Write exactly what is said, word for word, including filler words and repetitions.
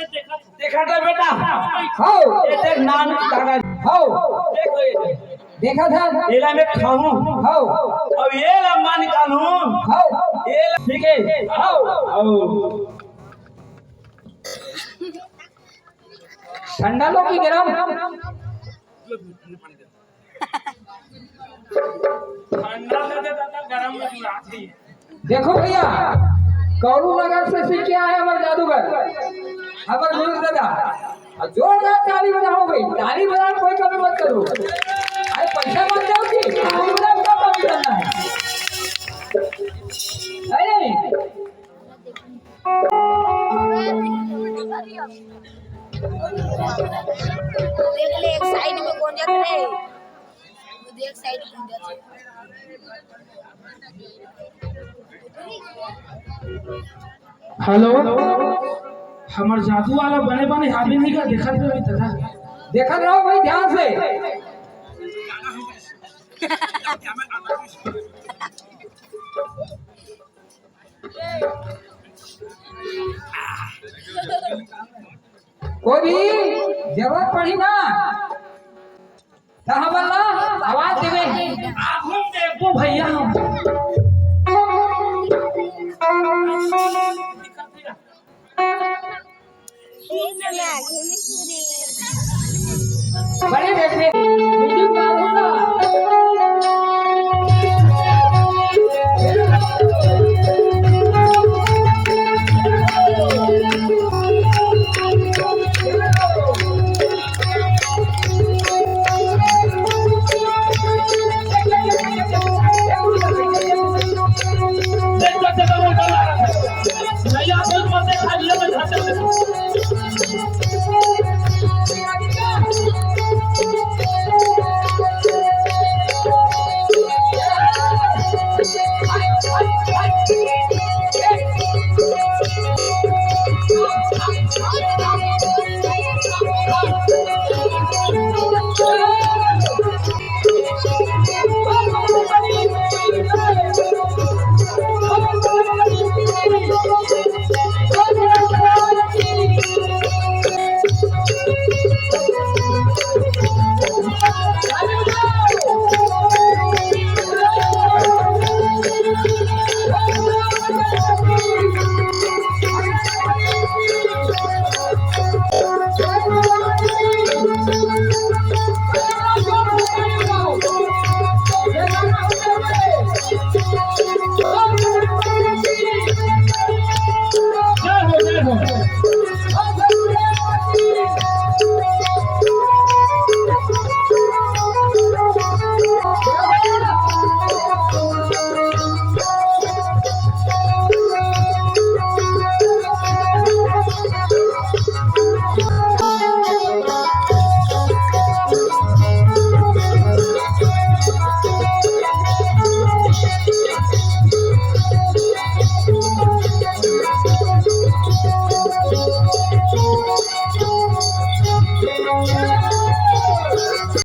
देखा था बेटा? हव। ये देख नान कागज। हव। देख लो ये। देखा था? एला मैं खाहूं। हव। अब एला मैं निकालहूं। हव। एला, ठीक है। हव। हव। ठंडा लो कि गरम? ठंडा दे दे दादा, गरम में जुड़ाती है। देखो भैया, कौरू नगर से सीख के आए हमारे जादूगर, हमारे गुरु दादा। और जोरदार ताली बजाओ भाई, ताली बजाओ, कोई कमी मत करो। अरे पैसा मत दो कि ताली बजाओ, क्या कमी करना है? अरे देख ले, एक साइड में कौन जात रे? वो देख, साइड में कौन जात रे? हेलो, हमर जादू वाला बने बने हावी नहीं का देखत रहो दादा। देखत रहो भाई ध्यान से। कोई भी जरूरत पड़ी ना, तो हमन ला आवाज देवे। आगू में देखो भैया। बड़े देखने।